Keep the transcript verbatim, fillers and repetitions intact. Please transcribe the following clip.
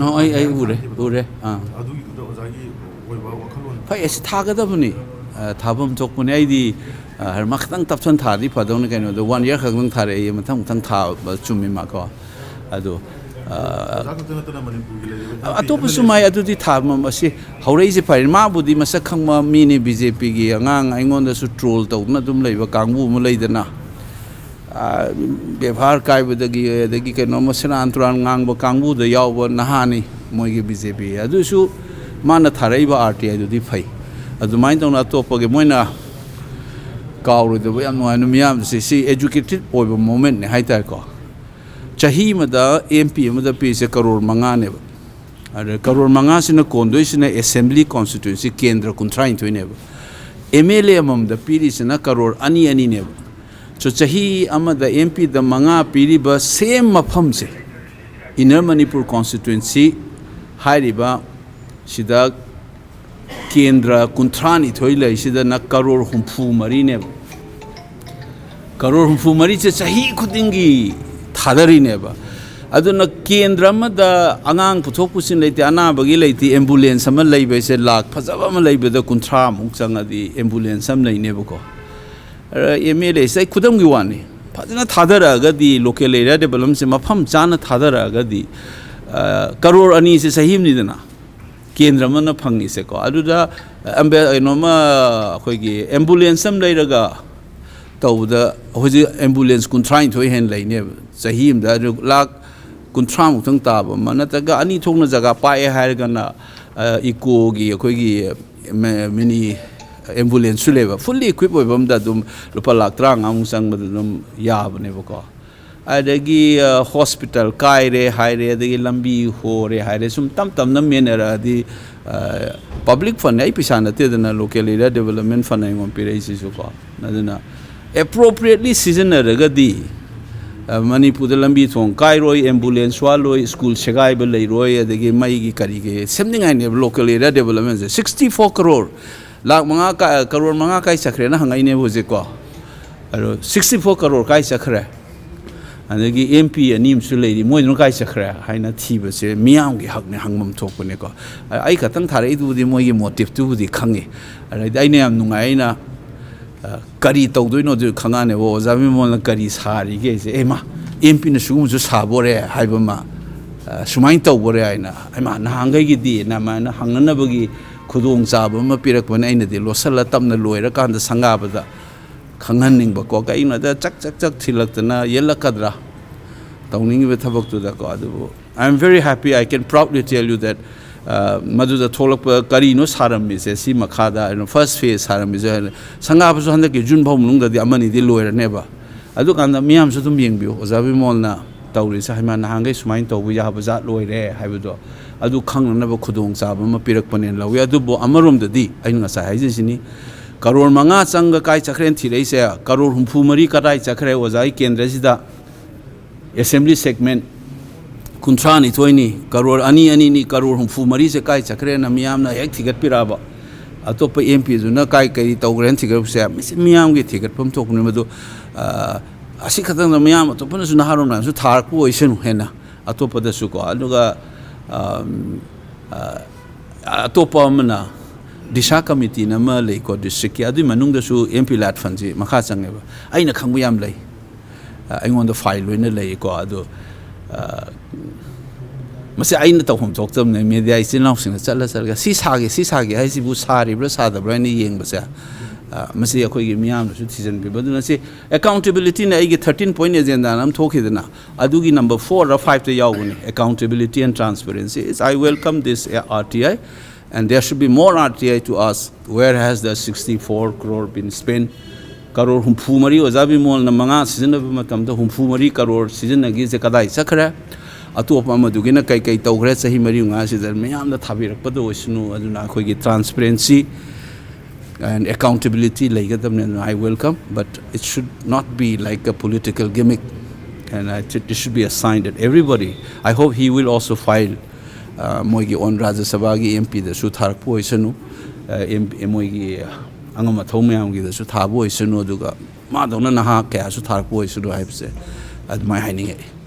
ꯑꯣ, ꯑꯩ ꯑꯩ ꯎꯔꯦ, ꯎꯔꯦ꯫ ꯑꯥ, ꯑꯗꯨꯒꯤꯗꯨꯗ ꯑꯣꯖꯥꯒꯤ ꯑꯣꯏꯕ ꯋꯥꯈꯜꯂꯣꯟ? ꯐꯩ, ꯑꯁꯤ ꯊꯥꯒꯗꯕꯅꯤ꯫ ꯑ, ꯊꯥꯐꯝ ꯊꯣꯛꯄꯅꯤ꯫ ꯑꯩꯗꯤ, ꯑ, ꯃꯥ ꯈꯤꯇꯪ ꯇꯞꯊꯟ ꯊꯥꯔꯗꯤ ꯐꯗꯧꯅꯤ꯫ ꯀꯩꯅꯣꯗ ꯋꯥꯟ ꯏꯌꯥꯔ ꯈꯛꯇꯪ ꯊꯥꯔꯛꯑꯦ, ꯃꯊꯪ ꯃꯊꯪ ꯊꯥꯕ ꯆꯨꯝꯃꯤ ꯃꯥꯀꯣ꯫ ꯑꯗꯣ, ꯑ, ꯑꯣꯖꯥ ꯈꯛꯇ ꯅꯠꯇꯅ ꯃꯅꯤꯄꯨꯔꯒꯤ ꯂꯩꯔꯤꯕ ꯑꯇꯣꯞꯄꯁꯨ ꯃꯥꯏ ꯑꯗꯨꯗꯤ ꯊꯥꯕꯝ ꯑꯁꯤ ꯍꯧꯔꯛꯏꯁꯦ ꯐꯔꯦ꯫ ꯃꯥꯕꯨꯗꯤ ꯃꯁꯛ ꯈꯪꯕ ꯃꯤꯅꯤ, ꯕꯤ ꯖꯦ ꯄꯤꯒꯤ ꯑꯉꯥꯡ ꯑꯩꯉꯣꯟꯗꯁꯨ ꯇ꯭ꯔꯣꯜ ꯇꯧꯗꯨꯅ ꯑꯗꯨꯝ ꯂꯩꯕ ꯀꯥꯡꯕꯨ ꯑꯃ ꯂꯩꯗꯅ꯫ ꯑ, ꯕꯦꯕꯥꯔ ꯀꯥꯏꯕꯗꯒꯤ, ꯑꯗꯒꯤ ꯀꯩꯅꯣꯝꯃ ꯁꯦꯔꯥꯟ ꯇꯨꯔꯥꯟ ꯉꯥꯡꯕ ꯀꯥꯡꯕꯨꯗ ꯌꯥꯎꯕ ꯅꯍꯥꯅꯤ ꯃꯣꯏꯒꯤ ꯕꯤ ꯖꯦ ꯄꯤ꯫ ꯑꯗꯨꯁꯨ ꯃꯥꯅ ꯊꯥꯔꯛꯏꯕ ꯑꯥꯔ ꯇꯤ ꯑꯥꯏꯗꯨꯗꯤ ꯐꯩ꯫ ꯑꯗꯨꯃꯥꯏꯅ ꯇꯧꯅ ꯑꯇꯣꯞꯄꯒꯤ ꯃꯣꯏꯅ ꯀꯥꯎꯔꯣꯏꯗꯕ ꯌꯥꯝ ꯅꯨꯡꯉꯥꯏꯅ ꯃꯤꯌꯥꯝꯁꯦ ꯁꯤ ꯑꯦꯖꯨꯀꯦꯇꯦꯠ ꯑꯣꯏꯕ ꯃꯣꯃꯦꯟꯠꯅꯦ ꯍꯥꯏꯇꯥꯔꯦꯀꯣ꯫ ꯆꯍꯤ ꯑꯃꯗ ꯑꯦꯝ ꯄꯤ ꯑꯃꯗ ꯄꯤꯔꯤꯁꯦ ꯀꯔꯣꯔ ꯃꯉꯥꯅꯦꯕ꯫ ꯑꯗ ꯀꯔꯣꯔ ꯃꯉꯥꯁꯤꯅ ꯀꯣꯟꯗꯣꯏꯁꯤꯅ ꯑꯦꯁꯦꯝꯕ꯭ꯂꯤ ꯀꯣꯟꯁꯇꯤꯇ꯭ꯋꯦꯟꯁꯤ ꯀꯦꯟꯗ꯭ꯔ ꯀꯨꯟꯊ꯭ꯔꯥꯅꯤꯊꯣꯏꯅꯦꯕ꯫ ꯑꯦꯝ ꯑꯦꯜ ꯑꯦ ꯑꯃꯃꯝꯗ ꯄꯤꯔꯤꯁꯤꯅ ꯀꯔꯣꯔ ꯑꯅꯤ ꯑꯅꯤꯅꯦꯕ꯫ ꯁꯣ ꯆꯍꯤ ꯑꯃꯗ ꯑꯦꯝ ꯄꯤꯗ ꯃꯉꯥ ꯄꯤꯔꯤꯕ ꯁꯦꯝ ꯃꯐꯝꯁꯦ, ꯏꯟꯅꯔ ꯃꯅꯤꯄꯨꯔ ꯀꯣꯟꯁꯇꯤꯇ꯭ꯋꯦꯟꯁꯤ ꯍꯥꯏꯔꯤꯕ ꯁꯤꯗ ꯀꯦꯟꯗ꯭ꯔ ꯀꯨꯟꯊ꯭ꯔꯥꯅꯤꯊꯣꯏ ꯂꯩꯁꯤꯗꯅ ꯀꯔꯣꯔ ꯍꯨꯝꯐꯨ ꯃꯔꯤꯅꯦꯕ꯫ ꯀꯔꯣꯔ ꯍꯨꯝꯐꯨ ꯃꯔꯤꯁꯦ ꯆꯍꯤ ꯈꯨꯗꯤꯡꯒꯤ ꯊꯥꯗꯔꯤꯅꯦꯕ꯫ ꯑꯗꯨꯅ ꯀꯦꯟꯗ꯭ꯔ ꯑꯃꯗ ꯑꯉꯥꯡ ꯄꯨꯊꯣꯛ ꯄꯨꯁꯤꯟ ꯂꯩꯇꯦ, ꯑꯅꯥꯕꯒꯤ ꯂꯩꯇꯦ, ꯑꯦꯝꯕꯨꯂꯦꯟꯁ ꯑꯃ ꯂꯩꯕ ꯍꯥꯏꯁꯦ ꯂꯥꯛ ꯐꯖꯕ ꯑꯃ ꯂꯩꯕꯗ ꯀꯨꯟꯊ꯭ꯔꯥꯃꯨꯛ ꯆꯪꯉꯗꯤ ꯑꯦꯝꯕꯨꯂꯦꯟꯁ ꯑꯃ ꯂꯩꯅꯦꯕꯀꯣ꯫ ꯑꯦꯝ ꯑꯦꯜ ꯑꯦꯁꯦ ꯑꯩ ꯈꯨꯗꯝꯒꯤ ꯋꯥꯅꯤ, ꯐꯖꯅ ꯊꯥꯗꯔꯛꯑꯒꯗꯤ, ꯂꯣꯀꯦꯜ ꯑꯦꯔꯤꯌꯥ ꯗꯦꯕꯂꯞꯃꯦꯟꯁꯦ ꯃꯐꯝ ꯆꯥꯅ ꯊꯥꯗꯔꯛꯑꯒꯗꯤ, ꯑ, ꯀꯔꯣꯔ ꯑꯅꯤꯁꯦ ꯆꯍꯤ ꯑꯃꯅꯤꯗꯅ ꯀꯦꯟꯗ꯭ꯔ ꯑꯃꯅ ꯐꯪꯉꯤꯁꯦꯀꯣ꯫ ꯑꯗꯨꯗ ꯑꯝꯕꯦ-, ꯀꯩꯅꯣꯝꯃ, ꯑꯩꯈꯣꯏꯒꯤ ꯑꯦꯝꯕꯨꯂꯦꯟꯁ ꯑꯃ ꯂꯩꯔꯒ ꯇꯧꯕꯗ ꯍꯧꯖꯤꯛ ꯑꯦꯝꯕꯨꯂꯦꯟꯁ ꯀꯨꯟꯊ꯭ꯔꯥꯅꯤꯊꯣꯏ ꯍꯦꯟꯅ ꯂꯩꯅꯦꯕ꯫ ꯆꯍꯤ ꯑꯃꯗ ꯑꯗꯨ ꯂꯥꯛ ꯀꯨꯟꯊ꯭ꯔꯥꯃꯨꯛꯇꯪ ꯇꯥꯕ ꯑꯃ, ꯅꯠꯇ꯭ꯔꯒ ꯑꯅꯤ ꯊꯣꯛꯅ ꯖꯒꯥ ꯄꯥꯛꯑꯦ ꯍꯥꯏꯔꯒꯅ, ꯑ, ꯏꯀꯣꯒꯤ ꯑꯩꯈꯣꯏꯒꯤ ꯃꯦ-, ꯃꯤꯅꯤ ꯑꯦꯝꯕꯨꯂꯦꯟꯁꯁꯨ ꯂꯩꯕ, ꯐꯨꯜꯂꯤ ꯏꯀ꯭ꯋꯤꯞ ꯑꯣꯏꯕ ꯑꯃꯗ ꯑꯗꯨꯝ ꯂꯨꯄꯥ ꯂꯥꯛ ꯇꯔꯥꯃꯉꯥꯃꯨꯛ ꯆꯪꯕꯗ ꯑꯗꯨꯝ ꯌꯥꯕꯅꯦꯕꯀꯣ꯫ ꯑꯗꯒꯤ, ꯑ, ꯍꯣꯁꯄꯤꯇꯥꯜ ꯀꯥꯏꯔꯦ ꯍꯥꯏꯔꯦ, ꯑꯗꯒꯤ ꯂꯝꯕꯤ ꯍꯣꯔꯦ ꯍꯥꯏꯔꯦ, ꯁꯨꯝ ꯇꯞ ꯇꯞꯅ ꯃꯦꯟꯅꯔꯛꯑꯗꯤ, ꯑ, ꯄꯕ꯭ꯂꯤꯛ ꯐꯟ, ꯑꯩ ꯄꯩꯁꯥ ꯅꯠꯇꯦꯗꯅ, ꯂꯣꯀꯦꯜ ꯑꯦꯔꯤꯌꯥ ꯗꯦꯕꯂꯞꯃꯦꯟ ꯐꯟ ꯑꯩꯉꯣꯟꯗ ꯄꯤꯔꯛꯏꯁꯤꯁꯨꯀꯣ꯫ ꯑꯗꯨꯅ ꯑꯦꯄ꯭ꯔꯣꯄ꯭ꯔꯤꯌꯦꯠꯂꯤ ꯁꯤꯖꯤꯟꯅꯔꯒꯗꯤ, ꯑ, ꯃꯅꯤꯄꯨꯔꯗ ꯂꯝꯕꯤ ꯊꯣꯡ ꯀꯥꯏꯔꯣꯏ, ꯑꯦꯝꯕꯨꯂꯦꯟꯁ ꯋꯥꯠꯂꯣꯏ, ꯁ꯭ꯀꯨꯜ ꯁꯦꯒꯥꯏꯕ ꯂꯩꯔꯣꯏ, ꯑꯗꯒꯤ ꯃꯩꯒꯤ ꯀꯔꯤꯒꯤ ꯁꯦꯝꯅꯤꯡꯉꯥꯏꯅꯦꯕ ꯂꯣꯀꯦꯜ ꯑꯦꯔꯤꯌꯥ ꯗꯦꯕꯂꯞꯃꯦꯟꯁꯦ꯫ ꯁꯤꯛꯁꯇꯤ ꯐꯣꯔ ꯀꯔꯣꯔ, ꯂꯥꯛ ꯃꯉꯥ ꯀꯥ-, ꯀꯔꯣꯔ ꯃꯉꯥ ꯀꯥꯏ ꯆꯠꯈ꯭ꯔꯦꯅ ꯍꯪꯉꯛꯏꯅꯦꯕ ꯍꯧꯖꯤꯛꯀꯣ꯫ ꯑꯗꯣ ꯁꯤꯛꯁꯇꯤ ꯐꯣꯔ ꯀꯔꯣꯔ ꯀꯥꯏ ꯆꯠꯈ꯭ꯔꯦ? ꯑꯗꯒꯤ ꯑꯦꯝ ꯄꯤ ꯑꯅꯤ ꯑꯃꯁꯨ ꯂꯩꯔꯤ, ꯃꯣꯏꯗꯨꯅ ꯀꯥꯏ ꯆꯠꯈ꯭ꯔꯦ ꯍꯥꯏꯅ ꯊꯤꯕꯁꯦ ꯃꯤꯌꯥꯝꯒꯤ ꯍꯛꯅꯦ, ꯍꯪꯐꯝ ꯊꯣꯛꯄꯅꯦꯀꯣ꯫ ꯑꯩ ꯈꯛꯇꯪ ꯊꯥꯔꯛꯏꯗꯨꯕꯨꯗꯤ ꯃꯣꯏꯒꯤ ꯃꯣꯇꯤꯞꯇꯨꯕꯨꯗꯤ ꯈꯪꯉꯤ꯫ ꯑꯗꯩꯗꯤ ꯑꯩꯅ ꯌꯥꯝ ꯅꯨꯡꯉꯥꯏ, ꯑꯩꯅ, ꯑ, "ꯀꯔꯤ ꯇꯧꯗꯣꯏꯅꯣ?" ꯑꯗꯨ ꯈꯪꯉꯛꯑꯅꯦꯕ꯫ ꯑꯣꯖꯥ ꯕꯤꯃꯣꯜꯅ ꯀꯔꯤ ꯁꯥꯔꯤꯒꯦ ꯑꯩꯁꯦ, "ꯑꯦ ꯃꯥ, ꯑꯦꯝ ꯄꯤꯅ ꯁꯤꯒꯨꯝꯕꯁꯨ ꯁꯥꯕꯣꯔꯦ" ꯍꯥꯏꯕ ꯑꯃ, ꯑ, "ꯁꯨꯃꯥꯏꯅ ꯇꯧꯕꯣꯔꯦ" ꯍꯥꯏꯅ꯫ "ꯑꯩ ꯃꯥ, ꯅꯍꯥꯟꯈꯩꯒꯤꯗꯤ" ꯅ ꯑꯗꯨꯃꯥꯏꯅ ꯍꯪꯅꯅꯕꯒꯤ ꯈꯨꯗꯣꯡꯆꯥꯕ ꯑꯃ ꯄꯤꯔꯛꯄꯅꯦ꯫ ꯑꯩꯅꯗꯤ ꯂꯣꯠꯁꯤꯜꯂ ꯇꯞꯅ ꯂꯣꯏꯔꯀꯥꯟꯗ ꯁꯪꯒꯥꯕꯗ ꯈꯪꯍꯟꯅꯤꯡꯕꯀꯣ꯫ ꯀꯩꯒꯤꯅꯣꯗ ꯆꯛ ꯆꯛ ꯆꯛ ꯊꯤꯜꯂꯛꯇꯅ ꯌꯦꯜꯂꯛꯀꯗ꯭ꯔꯥ ꯇꯧꯅꯤꯡꯉꯤꯕ ꯊꯕꯛꯇꯨꯗꯀꯣ꯫ ꯑꯗꯨꯕꯨ I am very happy, I can proudly tell you that, ꯑ, ꯃꯗꯨꯗ ꯊꯣꯛꯂꯛꯄ ꯀꯔꯤꯅꯣ ꯁꯥꯔꯝꯃꯤꯁꯦ, ꯁꯤ ꯃꯈꯥꯗ, you know, first phase ꯁꯥꯔꯝꯃꯤꯁꯦ, ꯁꯪꯒꯥꯕꯁꯨ ꯍꯟꯗꯛꯀꯤ ꯖꯨꯟ ꯐꯥꯎ ꯃꯅꯨꯡꯗꯗꯤ ꯑꯃꯅꯤꯗꯤ ꯂꯣꯏꯔꯅꯦꯕ꯫ ꯑꯗꯨꯀꯥꯟꯗ ꯃꯤꯌꯥꯝꯁꯨ ꯑꯗꯨꯝ ꯌꯦꯡꯕꯤꯌꯨ, ꯑꯣꯖꯥ ꯕꯤꯃꯣꯜꯅ ꯇꯧꯔꯤꯁꯦ, ꯍꯩꯃꯥ, ꯅꯍꯥꯟꯈꯩ ꯁꯨꯃꯥꯏꯅ ꯇꯧꯕ ꯌꯥꯕ ꯖꯥꯠ ꯂꯣꯏꯔꯦ ꯍꯥꯏꯕꯗꯣ, ꯑꯗꯨ ꯈꯪꯅꯅꯕ ꯈꯨꯗꯣꯡꯆꯥꯕ ꯑꯃ ꯄꯤꯔꯛꯄꯅꯦꯅ ꯂꯧꯏ꯫ ꯑꯗꯨꯕꯨ ꯑꯃꯔꯣꯝꯗꯗꯤ ꯑꯩꯅ ꯉꯁꯥꯏ ꯍꯥꯏꯖꯔꯤꯁꯤꯅꯤ, ꯀꯔꯣꯔ ꯃꯉꯥ ꯆꯪꯒ ꯀꯥꯏ ꯆꯠꯈ꯭ꯔꯦꯅ ꯊꯤꯔꯛꯏꯁꯦ, ꯀꯔꯣꯔ ꯍꯨꯝꯐꯨ ꯃꯔꯤ ꯀꯗꯥꯏ ꯆꯠꯈ꯭ꯔꯦ ꯑꯣꯖꯥꯒꯤ ꯀꯦꯟꯗ꯭ꯔꯁꯤꯗ? ꯑꯦꯁꯦꯝꯕ꯭ꯂꯤ ꯁꯦꯒꯃꯦꯟ ꯀꯨꯟꯊ꯭ꯔꯥ ꯅꯤꯊꯣꯏꯅꯤ, ꯀꯔꯣꯔ ꯑꯅꯤ ꯑꯅꯤꯅꯤ, ꯀꯔꯣꯔ ꯍꯨꯝꯐꯨ ꯃꯔꯤꯁꯦ ꯀꯥꯏ ꯆꯠꯈ꯭ꯔꯦꯅ ꯃꯤꯌꯥꯝꯅ ꯍꯦꯛ ꯊꯤꯒꯠꯄꯤꯔꯛꯑꯕ, ꯑꯇꯣꯞꯄ ꯑꯦꯝ ꯄꯤꯗꯨꯅ ꯀꯥꯏ ꯀꯔꯤ ꯇꯧꯈ꯭ꯔꯦꯅ ꯊꯤꯒꯠꯄꯁꯦ, ꯃꯁꯤ ꯃꯤꯌꯥꯝꯒꯤ ꯊꯤꯒꯠꯐꯝ ꯊꯣꯛꯄꯅꯤ꯫ ꯃꯗꯨ, ꯑ, ꯑꯁꯤ ꯈꯛꯇꯪꯗ ꯃꯤꯌꯥꯝ ꯑꯇꯣꯞꯄꯅꯁꯨ ꯅꯍꯥꯔꯣꯜ ꯃꯌꯥꯝꯁꯨ ꯊꯥꯔꯛꯄ ꯑꯣꯏꯁꯅꯨ ꯍꯦꯟꯅ ꯑꯇꯣꯞꯄꯗꯁꯨꯀꯣ꯫ ꯑꯗꯨꯒ, ꯑꯝ, ꯑ, ꯑꯇꯣꯞꯄ ꯑꯃꯅ ꯗꯤꯁꯥ ꯀꯃꯤꯇꯤꯅ ꯑꯃ ꯂꯩꯀꯣ ꯗꯤꯁꯇ꯭ꯔꯤꯛꯀꯤ, ꯑꯗꯨꯒꯤ ꯃꯅꯨꯡꯗꯁꯨ ꯑꯦꯝ ꯄꯤ ꯂꯥꯠ ꯐꯟꯁꯤ ꯃꯈꯥ ꯆꯪꯉꯦꯕ꯫ ꯑꯩꯅ ꯈꯪꯕ ꯌꯥꯝ ꯂꯩ꯫ ꯑ, ꯑꯩꯉꯣꯟꯗ ꯐꯥꯏꯜ ꯂꯣꯏꯅ ꯂꯩꯀꯣ꯫ ꯑꯗꯣ, ꯑ, ꯃꯁꯤ ꯑꯩꯅ ꯇꯧꯐꯝ ꯊꯣꯛꯇꯕꯅꯦ꯫ ꯃꯦꯗꯤꯌꯥ ꯏꯆꯤꯜ ꯏꯅꯥꯎꯁꯤꯡꯅ ꯆꯠꯂ ꯆꯠꯂꯒ "ꯁꯤ ꯁꯥꯒꯦ, ꯁꯤ ꯁꯥꯒꯦ" ꯍꯥꯏꯁꯤꯕꯨ ꯁꯥꯔꯤꯕ꯭ꯔꯥ ꯁꯥꯗꯕ꯭ꯔꯥ ꯍꯥꯏꯅ ꯌꯦꯡꯕꯁꯦ, ꯑ, ꯃꯁꯤ ꯑꯩꯈꯣꯏꯒꯤ ꯃꯤꯌꯥꯝꯅꯁꯨ ꯊꯤꯖꯤꯟꯕꯤꯕ꯫ ꯑꯗꯨꯅ ꯁꯤ ꯑꯦꯀꯥꯎꯟꯇꯦꯕꯤꯂꯤꯇꯤꯅ ꯑꯩꯒꯤ thirteen point agenda ꯑꯃ ꯊꯣꯛꯈꯤꯗꯅ, ꯑꯗꯨꯒꯤ number four ꯔ five ꯇ ꯌꯥꯎꯕꯅꯤ, "Accountability and transparency." Is, I welcome this R T I, and there should be more R T I to ask, where has the sixty-four crore been spent? Crore ꯍꯨꯝꯐꯨ ꯃꯔꯤ, ꯑꯣꯖꯥ ꯕꯤꯃꯣꯜꯅ ꯃꯉꯥ ꯁꯤꯖꯤꯟꯅꯕ ꯃꯇꯝꯗ ꯍꯨꯝꯐꯨ ꯃꯔꯤ ꯀꯔꯣꯔ ꯁꯤꯖꯤꯟꯅꯈꯤꯁꯦ ꯀꯗꯥꯏ ꯆꯠꯈ꯭ꯔꯦ? ꯑꯇꯣꯞꯄ ꯑꯃꯗꯨꯒꯤꯅ ꯀꯩ ꯀꯩ ꯇꯧꯈ꯭ꯔꯦ ꯆꯍꯤ ꯃꯔꯤ ꯃꯉꯥꯁꯤꯗ? ꯃꯌꯥꯝꯅ ꯊꯥꯕꯤꯔꯛꯄꯗ ꯑꯣꯏꯁꯅꯨ꯫ ꯑꯗꯨꯅ ꯑꯩꯈꯣꯏꯒꯤ transparency and accountability ꯂꯩꯒꯗꯕꯅꯤ꯫ ꯑꯗꯨꯅ I welcome, but it should not be like a political gimmick, and I think it should be a sign that everybody, I hope he will also file, uh, ꯃꯣꯏꯒꯤ ꯑꯣꯟ ꯔꯥꯖ꯭ꯌ ꯁꯚꯥꯒꯤ M ꯄꯤꯗꯁꯨ ꯊꯥꯔꯛꯄ ꯑꯣꯏꯁꯅꯨ, ꯑ, M-, ꯃꯣꯏꯒꯤ ꯑꯉꯝ ꯑꯊꯧ ꯃꯌꯥꯝꯒꯤꯗꯁꯨ ꯊꯥꯕ ꯑꯣꯏꯁꯅꯨ, ꯑꯗꯨꯒ ꯃꯥꯗꯧꯅ ꯅꯍꯥ ꯀꯌꯥꯁꯨ ꯊꯥꯔꯛꯄ ꯑꯣꯏꯁꯅꯨ ꯍꯥꯏꯕꯁꯦ ꯑꯗꯨꯃꯥꯏꯅ ꯍꯥꯏꯅꯤꯡꯉꯛꯏ꯫